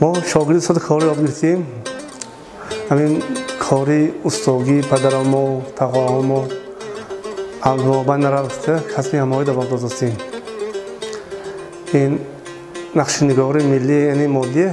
Мо шогирди устоди кори ёд гирифтем. Ҳамин кори устогӣ падарамо, тағоҳомо ба нарафта касби ҳамоӣ давом додастем. Ин нақшинигори миллӣ, яъне моддӣ